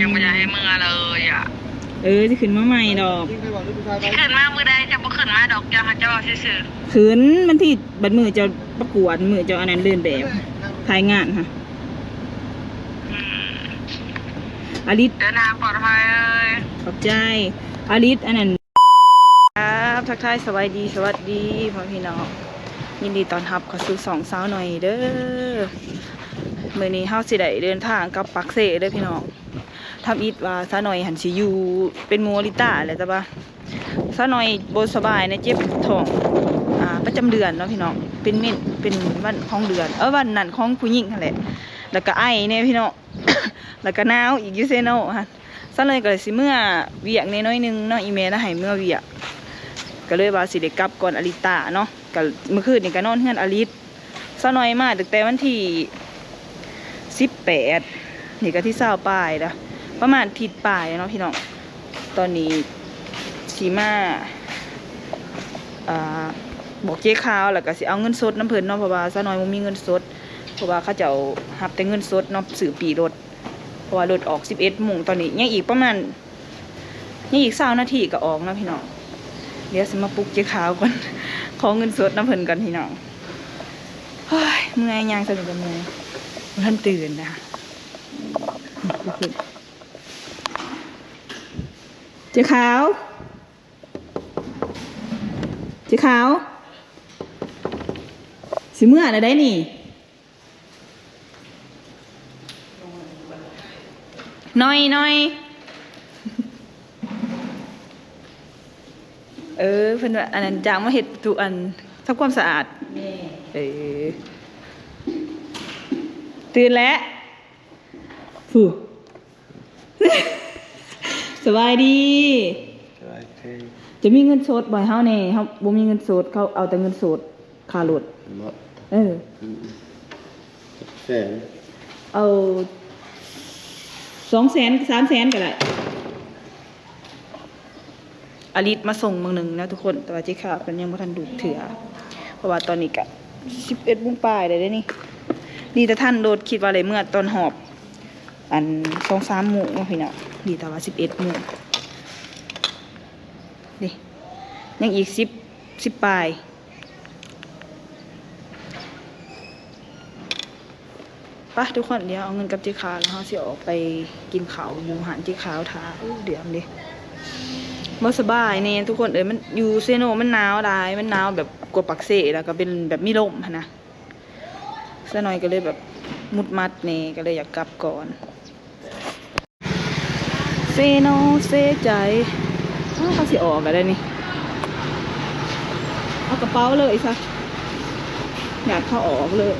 ຍັງບໍ່ຢາກໃຫ້ເມືອເລີຍອະ. ເອີ ຊິຂຶ້ນມາໃໝ່ດອກ. ຊິຂຶ້ນມາມື້ໃດ? ຈະບໍ່ຂຶ້ນມາດອກ, ຈະຫາເຈົ້າເວົ້າຊື່ໆ. ຂຶ້ນວັນທີ ບັດມື້ເຈົ້າປະກວດ, ມື້ເຈົ້າອັນນັ້ນ ເດີນແບບ ຖ່າຍງານຫັ້ນ. ອາລິດ ເດີນທາງປອດໄພເອີຍ. ຂອບໃຈ. ອາລິດ ອັນນັ້ນ ຄັບ ທັກທາຍສະບາຍດີ ສະຫວັດດີພໍ່ແມ່ພີ່ນ້ອງ, ຍິນດີຕ້ອນຮັບເຂົ້າສູ່ຊ່ອງສາວໜ້ອຍເດີ. ມື້ນີ້ເຮົາຊິໄດ້ເດີນທາງກັບປາກເຊເດີພີ່ນ້ອງ. ທຳອິດວ່າສາວໜ້ອຍຫັ້ນຊິຢູ່ເປັນໝູ່ອາລິຕາແຫຼະ, ແຕ່ວ່າສາວໜ້ອຍບໍ່ສະບາຍນະ, ເຈັບທ້ອງ ອ່າ ປະຈຳເດືອນເນາະພີ່ນ້ອງ, ເປັນເມັນ ເປັນວັນຂອງເດືອນ ເອີ ວັນນັ້ນຂອງຜູ້ຍິງຫັ້ນແຫຼະ, ແລ້ວກໍໄອແດ່ພີ່ນ້ອງ. ແລ້ວກໍໜາວອີກ ຢູ່ເຊໂນຫັ້ນ. ສາວໜ້ອຍກໍເລີຍຊິເມືອວຽກແດ່ໜ້ອຍໜຶ່ງເນາະ, ອີ່ແມ່ລະໃຫ້ເມືອວຽກ, ກໍເລີຍວ່າຊິໄດ້ກັບກ່ອນອາລິຕາເນາະ. ກໍມື້ຄືນນີ້ກໍນອນເຮືອນອາລິດ. ສາວໜ້ອຍມາຕັ້ງແຕ່ວັນທີສິບແປດ, ນີ້ກໍທີຊາວປາຍລະ, ປະມານທິດປາຍເນາະພີ່ນ້ອງ. ຕອນນີ້ຊິມາ ອ່າ ບອກເຈ້ຂາວ ແລ້ວກໍຊິເອົາເງິນສົດນຳເພິ່ນເນາະ, ເພາະວ່າສາວໜ້ອຍບໍ່ມີເງິນສົດ, ເພາະວ່າເຂົາເຈົ້າຮັບແຕ່ເງິນສົດເນາະ, ຊື້ປີ້ລົດ. ເພາະວ່າລົດອອກສິບເອັດໂມງ, ຕອນນີ້ຍັງອີກປະມານ ຍັງອີກຊາວນາທີກໍອອກເນາະພີ່ນ້ອງ. ດຽວຊິມາປຸກເຈ້ຂາວກ່ອນ, ຂໍເງິນສົດນຳເພິ່ນກ່ອນພີ່ນ້ອງ. ໂອ້ຍ ເມື່ອຍ, ຍ່າງສ່ຳນີ້ກໍເມື່ອຍ, ບໍ່ທັນຕື່ນນະ. ເຈ້ຂາວ ເຈ້ຂາວ ຊິເມືອແລ້ວໄດ໋ນີ້. ໜ້ອຍ ໜ້ອຍ ເອີ ເພິ່ນວ່າອັນນັ້ນ ຈ້າງມາເຮັດທຸກອັນ ທຳຄວາມສະອາດ. ເອີ ຕື່ນແລ້ວ ຜູ້ ສະບາຍດີ. ສະບາຍດີ. ຈະມີເງິນສົດບໍ່ໃຫ້ເຮົາແດ່? ເຮົາບໍ່ມີເງິນສົດ, ເຂົາເອົາແຕ່ເງິນສົດ. ຄ່າລົດ ເອີ ອືມ ແສນ ເອົາສອງແສນ ສາມແສນກໍໄດ້. ອາລິດມາສົ່ງມື້ໜຶ່ງນະທຸກຄົນ, ແຕ່ວ່າເຈ້ຂາວເພິ່ນຍັງບໍ່ທັນລຸກເທື່ອ, ເພາະວ່າຕອນນີ້ກະສິບເອັດໂມງປາຍແລ້ວເດ້ນີ້. ດີແຕ່ທັນລົດ, ຄິດວ່າໄດ້ເມືອຕອນຮອບ ອັນ ສອງສາມໂມງເນາະພີ່ນ້ອງ, ດີແຕ່ວ່າສິບເອັດໂມງ. ນີ້ ຍັງອີກສິບ ສິບປາຍ. ໄປທຸກຄົນ, ດຽວເອົາເງິນກັບເຈ້ຂາວ ແລ້ວເຮົາຊິອອກໄປກິນເຂົ້າຢູ່ຮ້ານເຈ້ຂາວຖ້າ. ໂອ້ ດຽວນີ້ບໍ່ສະບາຍແນ່ທຸກຄົນເອີຍ, ມັນຢູ່ເຊໂນມັນໜາວຫຼາຍ, ມັນໜາວແບບກວ່າປາກເຊ, ແລ້ວກໍເປັນແບບມີລົມຫັ້ນນະ. ສາວນ້ອຍກໍເລີຍແບບໝຸດໝັດແນ່, ກໍເລີຍຢາກກັບກ່ອນ. ເຊໂນເຊໃຈ. ອ້າວ ເຂົາຊິອອກແລ້ວເດ້ນີ້, ເອົາກະເປົາເລີຍຊະ, ຍາດເຂົາອອກເລີຍ.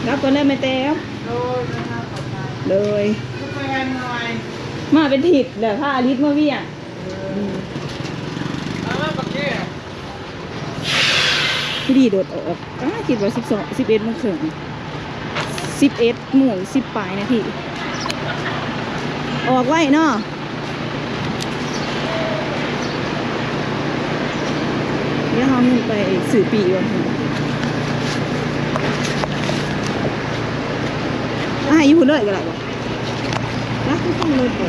ກັບກ່ອນເດີແມ່ແຕ້ວ. ໂດຍ ໂດຍ ມາເປັນທິດແລ້ວ, ພາອາລິດມາວຽກ. ພໍດີລົດອອກ, ອ້າ ຄິດວ່າສິບສອງ ສິບເອັດໂມງເຄິ່ງ, ສິບເອັດໂມງສິບປາຍນາທີ. ອອກໄວເນາະ. ດຽວເຮົາເງິນໄປຊື້ປີ້ກ່ອນ. ເອົາໃຫ້ຢູ່ພຸ້ນເລີຍກໍໄດ້ບໍ່? ນະ ຄືຂອງລົດບໍ່?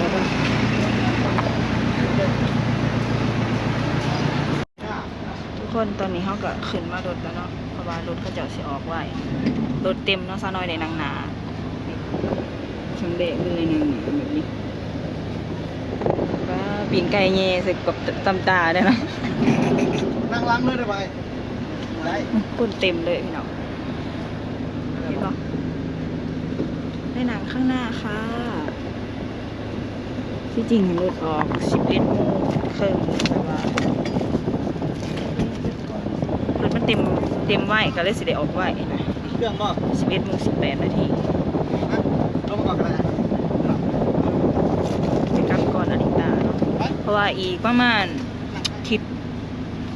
ທຸກຄົນ ຕອນນີ້ເຮົາກໍຂຶ້ນມາລົດແລ້ວເນາະ, ເພາະວ່າລົດເຂົາເຈົ້າຊິອອກໄວ, ລົດເຕັມເນາະ, ສາວນ້ອຍໄດ້ນັ່ງໜ້າ. ຄັ້ງແລກເລີຍໄດ້ນັ່ງໜ້າແບບນີ້. ປ້າ ປີ້ງໄກ່ແຍ່ໃສ່ກັບຕຳຕາໄດ້ເນາະ. ນັ່ງຫຼັງເລີຍໄດ້ໄວ. ໄດ້ ຄົນເຕັມເລີຍພີ່ນ້ອງ. ເຫັນບໍ່? ໄດ້ນັ່ງຂ້າງໜ້າຄ່ະ. ທີ່ຈິງລົດອອກສິບເອັດໂມງເຄິ່ງ, ແຕ່ວ່າລົດມັນເຕັມ ເຕັມໄວ ກໍເລີຍຊິໄດ້ອອກໄວນະ. ເຄື່ອງບໍ່? ສິບເອັດໂມງສິບແປດນາທີ. ຮະ? ລົງມາກ່ອນກໍໄດ້. ໄປກັບກ່ອນອາລິຕາເນາະ, ໄປ ເພາະວ່າອີກປະມານທິດ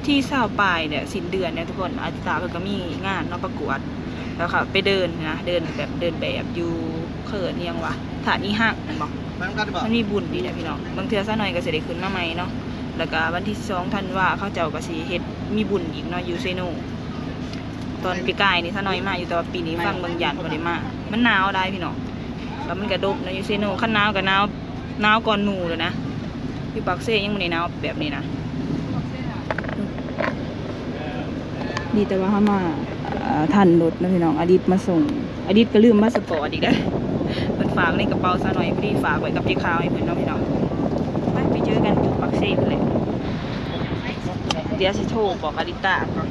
ທີຊາວປາຍແຫຼະ ສິ້ນເດືອນເນຍທຸກຄົນ. ອາລິຕາເພິ່ນກໍມີງານເນາະ ປະກວດ ແລ້ວກໍໄປເດີນນະ ເດີນແບບ ເດີນແບບຢູ່ ເຂົາເອີ້ນອີ່ຫຍັງວະ ທາດອີຮັກແມ່ນບໍ່? ມັນມີບຸນດີນະພີ່ນ້ອງ. ບາງເທື່ອສາວນ້ອຍກໍຊິໄດ້ຂຶ້ນມາໃໝ່ເນາະ. ແລ້ວກໍວັນທີສອງທັນວາ ເຂົາເຈົ້າກໍຊິເຮັດ ມີບຸນອີກເນາະ ຢູ່ເຊໂນ. ຕອນປີກາຍນີ້ສາວນ້ອຍມາຢູ່, ແຕ່ວ່າປີນີ້ຟັງເບິ່ງຢ້ານບໍ່ໄດ້ມາ, ມັນໜາວຫຼາຍພີ່ນ້ອງ. ແລ້ວມັນກະດົບເນາະ ຢູ່ເຊໂນ ຄັນໜາວກະໜາວ ໜາວກ່ອນໝູ່ແລ້ວນະ. ຢູ່ປາກເຊຍັງບໍ່ໄດ້ໜາວແບບນີ້ນະ. ດີແຕ່ວ່າເຮົາມາ ເອີ ທັນລົດເນາະພີ່ນ້ອງ. ອາດິດມາສົ່ງ ອາດິດກະລືມພາສະປອດອີກເດ້. ເພິ່ນຝາກໃນກະເປົາສາວນ້ອຍ ພໍດີຝາກໄວ້ກັບເຈ້ຂາວໃຫ້ເພິ່ນເນາະພີ່ນ້ອງ. ໄປ ໄປເຈີກັນຢູ່ປາກເຊພຸ້ນແຫຼະ. ດຽວຊິໂທບອກອາລິດຕາກ່ອນ.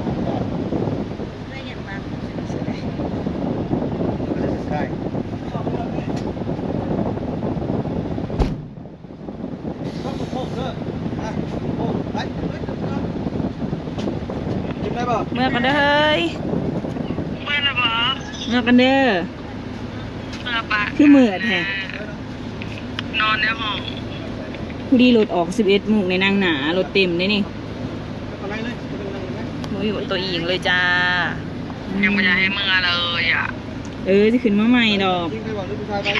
ເມືອກ່ອນເດີເຮີ້ຍ ເມືອແລ້ວບໍ? ເມືອກ່ອນເດີ. ເມືອປະ ຄືເມື່ອແທ້ ນອນໃນຫ້ອງ. ພໍດີລົດອອກສິບເອັດໂມງໃນ ນັ່ງໜ້າລົດເຕັມເດ້ນີ້. ບໍ່ມີໂຕອີງເລີຍຈ້າ. ຍັງບໍ່ຢາກໃຫ້ເມືອເລີຍອະ. ເອີ ຊິຂຶ້ນມາໃໝ່ດອກ. ຊິ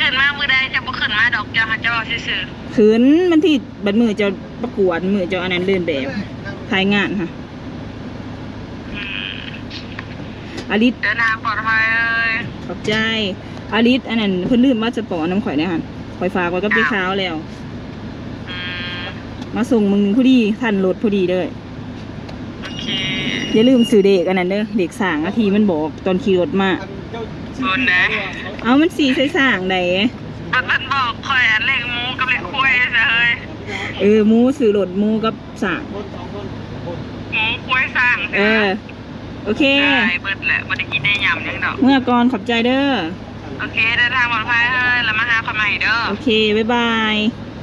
ຂຶ້ນມາມື້ໃດ? ຈະບໍ່ຂຶ້ນມາດອກ ເຈົ້າຫາເຈົ້າເວົ້າຊື່ໆ. ຂຶ້ນວັນທີ ບັດມື້ເຈົ້າປະກວດ ມື້ເຈົ້າອັນນັ້ນ ເດີນແບບ ຖ່າຍງານຫະ. ອືມ ອາລິດ ເດີນທາງປອດໄພເອີຍ. ຂອບໃຈ. ອາລິດ ອັນນັ້ນ ເພິ່ນລືມພາສະປອດນຳຂ້ອຍເດ້ຫັ້ນ. ຂ້ອຍຝາກໄວ້ກັບເຈ້ຂາວແລ້ວ. ອືມ ມາສົ່ງມື້ນີ້ພໍດີ ທັນລົດພໍດີເດີ. ໂອເຄ ຢ່າລືມຊື້ເລກອັນນັ້ນເດີ ເລກຊ້າງອະ ທີ່ມັນບອກຕອນຂີ່ລົດມາ. ໂດນແດ່. ເອົາ ມັນຊີ້ໃສ່ຊ້າງໃດ໋. ມັນບອກຂ້ອຍອັນເລກໝູກັບເລກຄວາຍຊະເຮີ້ຍ. ເອີ ໝູ ຊື້ລົດໝູກັບຊ້າງ. ໝູ ຄວາຍ ຊ້າງ. ເອີ ໂອເຄ ໄດ້ເບິດແຫຼະ ບໍ່ໄດ້ກິນໄດ້ຫຍັງຫຍັງດອກ. ເມືອກ່ອນ ຂອບໃຈເດີ. ໂອເຄ ເດີນທາງປອດໄພເຮີ້ຍ ແລ້ວມາຫາຂ້ອຍໃໝ່ເດີ. ໂອເຄ ບາຍບາຍ.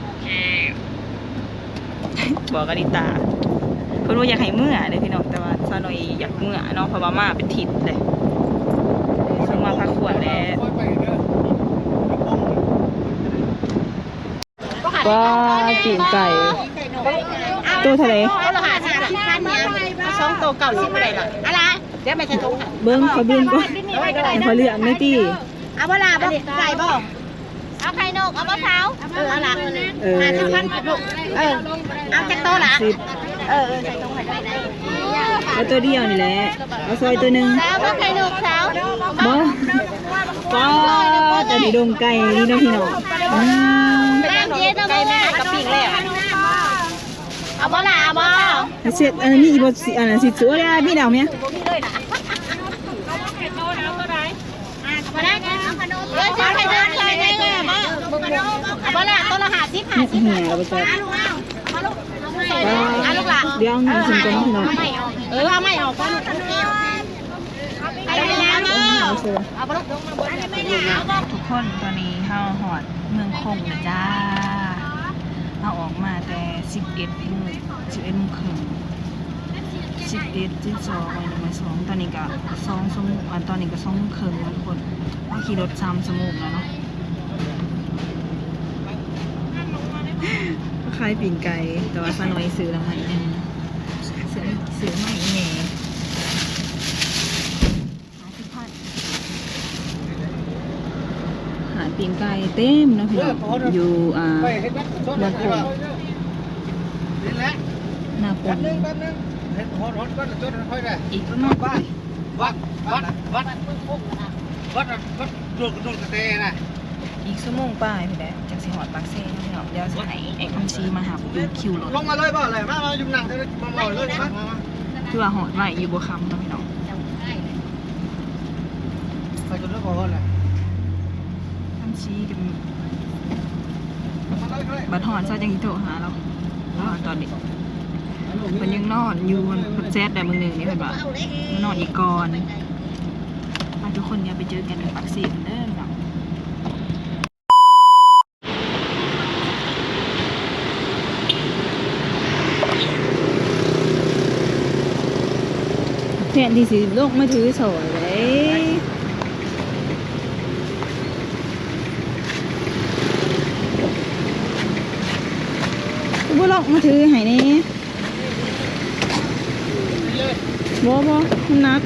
ໂອເຄ ບອກອາລິດຕາ ເພິ່ນບໍ່ຢາກໃຫ້ເມືອເດ້ພີ່ນ້ອງ ແຕ່ວ່າສາວນ້ອຍຢາກເມືອເນາະ ເພາະວ່າມາເປັນທິດເລີຍ. ສົ່ງມາພາກວນແລ້ວ. ວ້າ ປີ້ງໄກ່ ໂຕເທົ່າໃດ? ໂຕລະຫ້າສິບ ສິບພັນ ເອົາສອງໂຕເກົ້າສິບບໍ່ໄດ້ລະ? ອະລະ ດຽວແມ່ໃສ່ຖົງໃຫ້. ເບິ່ງ ຂໍເບິ່ງກ່ອນ ຂໍເລືອກໜ່ອຍຕິ. ເອົາບໍ່ລະ ບໍ່ໄກ່ບໍ່? ເອົາໄຂ່ນົກ ເອົາບໍ່ສາວ? ເອີ ເອົາລະ ເອີ ຫ້າສິບພັນລູກ. ເອີ ເອົາຈັກໂຕລະ? ສິບ. ເອີ ເອີ ໃສ່ຖົງໃຫ້. ເອົາໂຕດຽວນີ້ແຫຼະ ເອົາຊອຍໂຕໜຶ່ງ. ສາວ ເອົາໄຂ່ນົກສາວ. ບໍ່ ປ້າ ຕອນນີ້ດົງໄກ່ນີ້ເນາະພີ່ນ້ອງ. ອືມ ເປັນຫຍັງເນາະ ໄກ່ແມ່ກະປີ້ງແລ້ວ. ເອົາບໍ່ລະ ເອົາບໍ່? ເຊັດ ອັນນີ້ບໍ່ ອັນນັ້ນຊິສວຍ ມີດາວແມ່. ບໍ່ລະ ໂຕລະຫ້າສິບ ຫ້າສິບ. ເອີ ເອົາບໍ່ລະ ໂຕລະຫ້າສິບ ຫ້າສິບ. ເອີ ເອົາລູກລະ ດຽວເອົາເງິນຂຶ້ນກ່ອນເນາະພີ່ນ້ອງ. ເອີ ເອົາໄມ້ອອກກ່ອນ. ເອົາບໍ່ລະ ເອົາບໍ່ລະ. ທຸກຄົນ ຕອນນີ້ເຮົາຮອດເມືອງຄົງແລ້ວຈ້າ. ເຮົາອອກມາແຕ່ສິບເອັດໂມງ ສິບເອັດໂມງເຄິ່ງ. ສິບເອັດ ສິບສອງ ບ່າຍໜຶ່ງ ບ່າຍສອງ ຕອນນີ້ກະສອງຊົ່ວໂມງ ອັນ ຕອນນີ້ກະສອງໂມງເຄິ່ງແລ້ວທຸກຄົນ. ເຮົາຂີ່ລົດສາມຊົ່ວໂມງແລ້ວເນາະ. ເຂົາຂາຍປີ້ງໄກ່ ແຕ່ວ່າສາວນ້ອຍຊື້ລະໃຫ້ແດ່ ຊື້ ຊື້ໃຫ້ອີ່ແມ່. ຮ້ານປີ້ງໄກ່ເຕັມເນາະພີ່ນ້ອງ ຢູ່ ອ່າ ເມືອງຄົງ ນາຄົງ. ອີກປະມານ ວັດ ວັດ ວັດ ວັດ ວັດ ດວງ ດວງກະແຕນະ. ອີກຊົ່ວໂມງປາຍພຸ້ນແຫຼະ ຈັ່ງຊິຮອດປາກເຊເນາະພີ່ນ້ອງ. ດຽວຊິໃຫ້ໄອ້ຄຳສີມາຮັບຢູ່ຄິວລົດ. ລົງມາເລີຍບໍ່? ເລີຍ ມາ ມາຢູ່ນັ່ງເລີຍ ມາ ມາເລີຍ ມາ ມາ ມາ. ຖືວ່າຮອດໄວຢູ່ບໍ່ຄ່ຳເນາະພີ່ນ້ອງ. ໄປຈົນຮອດແລ້ວ ຄຳສີກັນ ມາເລີຍ ມາເລີຍ. ບັດຮອດຊະຈັ່ງຊິໂທຫາລາວ ເພາະວ່າຕອນນີ້ເພິ່ນຍັງນອນຢູ່. ເພິ່ນແຊັດໄດ້ມື້ໜຶ່ງນີ້ ເພິ່ນວ່າມານອນອີກກ່ອນ. ມາທຸກຄົນ ດຽວໄປເຈີກັນຢູ່ປາກເຊເດີພີ່ນ້ອງ. ແທນທີ່ຊິລົງມາຖືສອຍເດ້ ຄືບໍ່ລົງມາຖືໃຫ້ແດ່? ບໍ່ ບໍ່ ມັນໜັກ.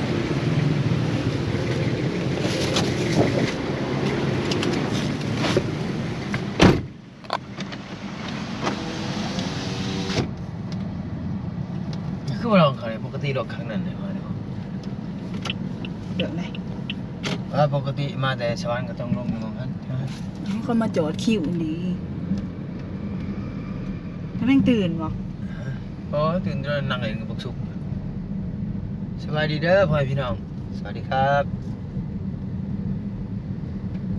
ຄືວ່າລອງເຂົານີ້ ປົກກະຕິລົດຄັນນັ້ນເດ້. ເລື່ອງໃດ? ເອີ ປົກກະຕິມາແຕ່ສະຫວັນກະຕ້ອງລົງຢູ່ໝ່ອງຫັ້ນ. ຄົນມາຈອດຄິວນີ້ ກຳລັງຕື່ນບໍ່? ບໍ່ ຕື່ນ ກຳລັງນັ່ງຫຼິ້ນກັບບັກສຸກ. ສະບາຍດີເດີພໍ່ແມ່ພີ່ນ້ອງ ສະຫວັດດີຄັບ.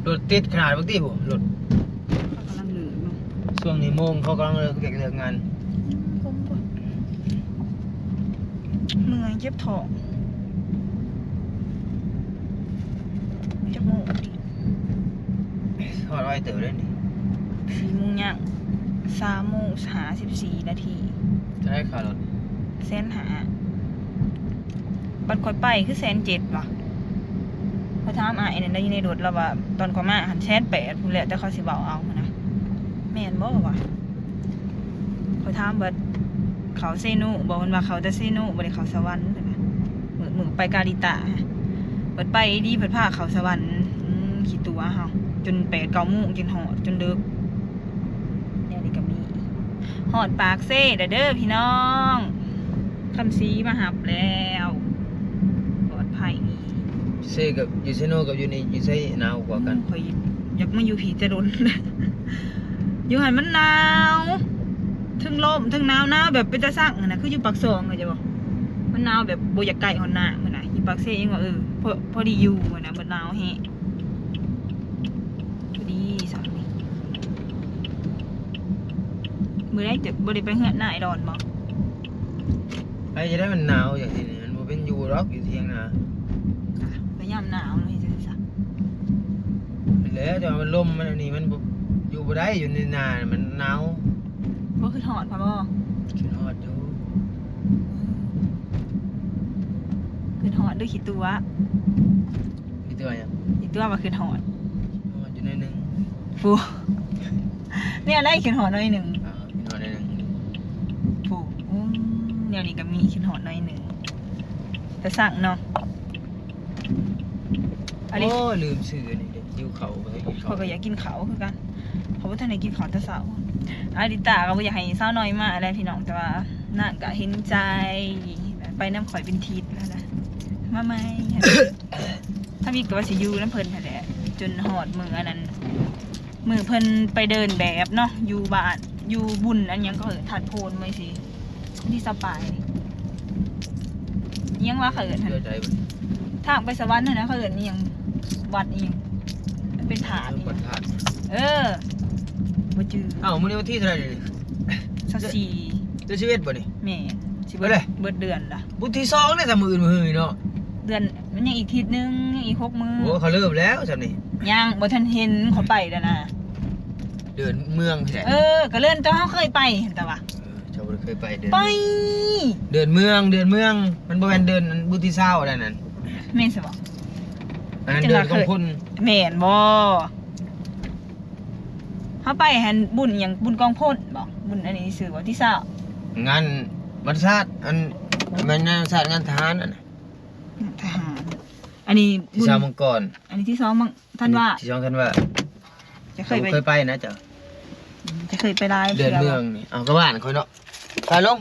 ລົດຕິດຂະໜາດບັກຕິພຸ້ນ ລົດ ເຂົາກຳລັງເລີກເນາະ ຊ່ວງນີ້ໂມງເຂົາກຳລັງເລີກວຽກເລີກງານ. ເມື່ອຍເຈັບທ້ອງ ຈັກໂມງ ຮອດໄວເຕີບເດ້ນີ້ ສີ່ໂມງຍັງ ສາມໂມງຫ້າສິບສີ່ນາທີ. ເທົ່າໃດຄ່າລົດ? ແສນຫ້າ. ບັດຂ້ອຍໄປຄືແສນເຈັດຫວາ ຂ້ອຍຖາມອ້າຍນັ້ນໄດ້ຢູ່ໃນລົດ ລາວວ່າຕອນຂ້ອຍມາຫັ້ນແສນແປດພຸ້ນແຫຼະ ແຕ່ເຂົາຊິເວົ້າເອົາຫັ້ນນະ ແມ່ນບໍ່ຫວາ? ຂ້ອຍຖາມວ່າເຂົ້າເຊໂນບໍ່ ເພິ່ນວ່າເຂົ້າແຕ່ເຊໂນ ບໍ່ໄດ້ເຂົ້າສະຫວັນ ເພິ່ນວ່າ ມື້ ມື້ໄປກາລິຕະ ບັດໄປດີໆ ເພິ່ນພາເຂົ້າສະຫວັນ. ອືມ ຂີ້ຕົວະເຮົາ ຈົນແປດເກົ້າໂມງຈຶ່ງຮອດ ຈົນເດິກ. ແນວນີ້ກໍມີ ຮອດປາກເຊແລ້ວເດີພີ່ນ້ອງ ຄຳສີມາຮັບແລ້ວ ປອດໄພ. ເຊກັບຢູ່ເຊໂນກັບຢູ່ນີ້ ຢູ່ໃສໜາວກວ່າກັນ? ໂອ້ ຂ້ອຍຢາກມາຢູ່ພີ້ແຕ່ດົນ ຢູ່ຫັ້ນມັນໜາວ ເທິງລົມເທິງໜາວ ໜາວແບບເປັນຕາຊັງຫັ້ນນະ ຄືຢູ່ປາກຊ່ອງ ເຂົ້າໃຈບໍ່? ມັນໜາວແບບບໍ່ຢາກໃກ້ຮອດນ້ຳຫັ້ນນະ ຢູ່ປາກເຊຍັງວ່າ ເອີ ພໍ ພໍດີຢູ່ຫັ້ນນະ ບໍ່ໜາວແຮງ. ພໍດີຊ່ຳນີ້ ມື້ໃດຈະບໍ່ໄດ້ໄປເຮືອນນາຍດອນບໍ່? ໄປຈະໄດ້ ມັນໜາວຈັ່ງຊີ້ນີ້ ມັນບໍ່ເປັນຢູ່ດອກ ຢູ່ຖຽງນາ. ອະ ກໍຍາມໜາວເນາະ ເຮັດຈັ່ງໃດຊະ? ແລ້ວແຕ່ວ່າມັນລົມ ມັນອັນນີ້ ມັນບໍ່ ຢູ່ບໍ່ໄດ້ ຢູ່ໃນນາມັນໜາວ. ບໍ່ຄິດຮອດພະບໍ່? ຄິດຮອດຢູ່. ຄິດຮອດເດີ ຂີ້ຕົວະ. ອີຕົວຫຍັງ? ອີຕົວວ່າຄິດຮອດ ຮອດຢູ່ໜ້ອຍໜຶ່ງ. ໂອ້ ແນວໃດຄິດຮອດໜ້ອຍໜຶ່ງ? ເອີ ຄິດຮອດໜ້ອຍໜຶ່ງ. ໂອ້ ອືມ ແນວນີ້ກໍມີ ຄິດຮອດໜ້ອຍໜຶ່ງ ແຕ່ຊ່າງເນາະ. ອັນນີ້ ໂອ້ ລືມຊື່ອັນນີ້ເດ້ ຫິວເຂົ້າ ບໍ່ໄດ້ກິນເຂົ້າ. ຂ້ອຍກໍຢາກກິນເຂົ້າຄືກັນ ເຂົາບໍ່ທັນໄດ້ກິນເຂົ້າແຕ່ເຊົ້າ. ອາລິຕາກໍບໍ່ຢາກໃຫ້ສາວນ້ອຍມາແຫຼະພີ່ນ້ອງ ແຕ່ວ່ານາງກໍເຫັນໃຈ ໄປນຳຂ້ອຍເປັນທິດແລ້ວນະ ມາໃໝ່. ທຳອິດກໍວ່າຊິຢູ່ນຳເພິ່ນຫັ້ນແຫຼະ ຈົນຮອດມື້ອັນນັ້ນ ມື້ເພິ່ນໄປເດີນແບບເນາະ ຢູ່ບ້ານ ຢູ່ບຸນອັນຫຍັງກໍເອີ້ນ ທາດໂພນ ມື້ຊິ ວັນທີຊາວປາຍນີ້ ອີຫຍັງວະ ເຂົາເອີ້ນຫັ້ນ ທາງໄປສະຫວັນຫັ້ນນະ ເຂົາເອີ້ນອີຫຍັງ ວັດອີຫຍັງ ມັນເປັນທາດອີຫຍັງ ເອີ ບໍ່ຈື່. ເອົ້າ ມື້ນີ້ວັນທີເທົ່າໃດນີ້? ຊາວສີ່ ເດືອນສິບເອັດບໍ່ນີ້? ແມ່ນ ຊິເບິດ ເບິດເດືອນລະ ບຸນທີສອງເດ້ ຖ້າມື້ອື່ນມື້ຮືເນາະ ເດືອນ ມັນຍັງອີກທິດໜຶ່ງ ຍັງອີກຫົກມື້. ໂອ້ ເຂົາເລີ່ມແລ້ວຊ່ຳນີ້ ຍັງບໍ່ທັນເຫັນ ເຂົາໄປແລ້ວນະ. ເດີນເມືອງແທ້ ເອີ ກໍເດີນ ແຕ່ເຮົາເຄີຍໄປຫັ້ນ ແຕ່ວ່າ ເອີ ເຈົ້າບໍ່ໄດ້ເຄີຍໄປເດີນ ໄປ ເດີນເມືອງ ເດີນເມືອງ ມັນບໍ່ແມ່ນເດີນບຸນທີຊາວໃດນັ້ນ. ແມ່ນຊະບໍ່? ອັນນັ້ນເດີນກອງພົນ ແມ່ນບໍ່? ເຮົາໄປຫັ້ນບຸນຫຍັງ ບຸນກອງພົນບໍ່? ບຸນອັນນີ້ຊື່ວ່າທີຊາວ ງານວັນຊາດ ອັນ ແມ່ນງານວັນຊາດ ງານທະຫານຫັ້ນນະ ທະຫານ. ອັນນີ້ບຸນ ທີສາມມັງກອນ ອັນນີ້ທີສອງມັງ ທັນວາ ທີສອງທັນວາ. ຈະເຄີຍໄປ ເຄີຍໄປນະເຈົ້າ ຈະເຄີຍໄປຫຼາຍເທື່ອ ເດີນເມືອງນີ້. ເອົາ ກໍບ້ານຂ້ອຍເນາະ ໄປລົງ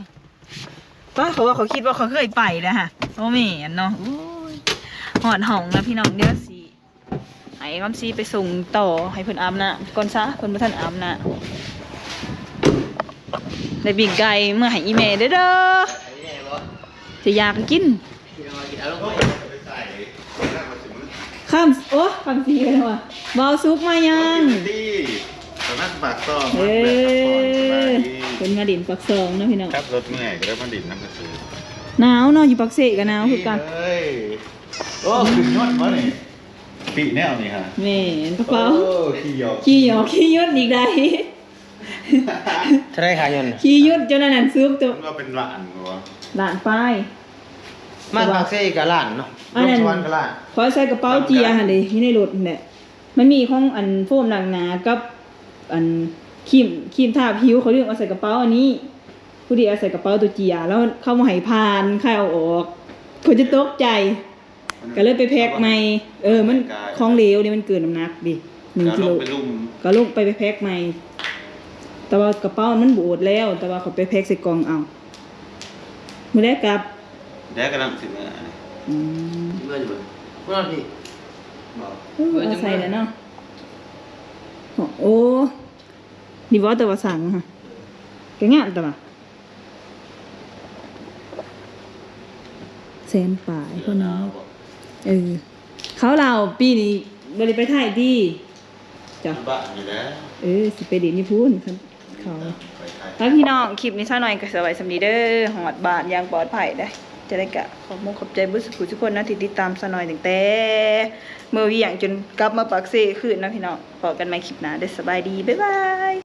ກໍເຂົາວ່າ ເຂົາຄິດວ່າເຂົາເຄີຍໄປແລ້ວຫະ ບໍ່ແມ່ນເນາະ. ໂອ້ຍ ຮອດຫ້ອງແລ້ວພີ່ນ້ອງ ດຽວຊິໃຫ້ຄຳສີໄປສົ່ງຕໍ່ ໃຫ້ເພິ່ນອາບນ້ຳກ່ອນຊະ ເພິ່ນບໍ່ທັນອາບນ້ຳ. ໄດ້ປີ້ງໄກ່ເມືອໃຫ້ອີ່ແມ່ເດີ ເດີ ຈະຢາກກໍກິນ. ຄຳ ໂອ້ ຄຳສີເພິ່ນວ່າ ບ່າວສຸກມາຍັງ? ຕອນນັ້ນປາກຊ່ອງ ເອີ ເພິ່ນມາຫຼິ້ນປາກຊ່ອງເນາະພີ່ນ້ອງ ຂັບລົດເມື່ອຍກໍໄດ້ມາຫຼິ້ນນຳກະຊິ. ໜາວເນາະ ຢູ່ປາກເຊກໍໜາວຄືກັນ. ໂອ້ ຂຶ້ນຍົນບໍ່ນີ້? ປີ້ແນວນີ້ຫະ ແມ່ນ ກະເປົາ ໂອ້ ຂີ່ຫຍອກ ຂີ່ຫຍອກ ຂີ່ຍົນອີກໄດ້. ເທົ່າໃດຄ່າຍົນ? ຂີ່ຍົນຈົນອັນນັ້ນສຸກ ຕົວ ມັນວ່າເປັນລ້ານບໍ່ວະ? ລ້ານປາຍ. ມາປາກເຊກໍລ້ານເນາະ ລົງສະຫວັນກໍລ້ານ. ຂ້ອຍໃສ່ກະເປົາເຈ້ຍຫັ້ນເດ ຢູ່ໃນລົດຫັ້ນແຫຼະ ມັນມີຂອງອັນໂຟມລ້າງໜ້າກັບອັນຄຣີມ ຄຣີມທາຜິວ ຂ້ອຍລືມເອົາໃສ່ກະເປົາອັນນີ້ ພໍດີເອົາໃສ່ກະເປົາໂຕເຈ້ຍ ແລ້ວເຂົາບໍ່ໃຫ້ຜ່ານ ໃຫ້ເອົາອອກ ຂ້ອຍຈົນຕົກໃຈ. ກໍເລີຍໄປແພັກໃໝ່. ເອີ ມັນຂອງເຫຼວເດ ມັນເກີນນ້ຳໜັກເດ ໜຶ່ງກິໂລ ກໍລົງໄປ ໄປແພັກໃໝ່. ແຕ່ວ່າກະເປົາມັນບໍ່ອວດແລ້ວ ແຕ່ວ່າຂ້ອຍໄປແພັກໃສ່ກ່ອງເອົາ. ມື້ໃດກັບ? ແດກກຳລັງຊິເມືອ. ອືມ ຊິເມືອຢູ່ບໍ່? ບໍ່ນອນພີ້ບໍ່? ເອີ ເອົາໃສ່ແລ້ວເນາະ. ໂອ້ ນີ້ບໍ່ ແຕ່ວ່າສັ່ງຫັ້ນ ກໍງາມແຕ່ວ່າ ແສນປາຍພຸ້ນນະ. ເອີ ເຂົາລາວປີນີ້ບໍ່ໄດ້ໄປໄທຕິ? ຈ້ະ ຢູ່ບ້ານນີ້ແຫຼະ. ເອີ ຊິໄປຫຼິ້ນຢູ່ພຸ້ນ ຄັນເຂົາ ໄປໄທ. ແລ້ວພີ່ນ້ອງ ຄລິບນີ້ສາວນ້ອຍກໍຊິໄວ້ສ່ຳນີ້ເດີ. ຮອດບ້ານຢ່າງປອດໄພເດີ. ຈັ່ງໃດກໍຂອບມຸກຂອບໃຈເບິດສູ່ຜູ້ສູ່ຄົນເນາະ ທີ່ຕິດຕາມສາວນ້ອຍຕັ້ງແຕ່ເມືອວຽງຈົນກັບມາປາກເຊຄືນເນາະພີ່ນ້ອງ. ພໍ້ກັນໃໝ່ຄລິບໜ້າເດີ. ສະບາຍດີ ບາຍບາຍ.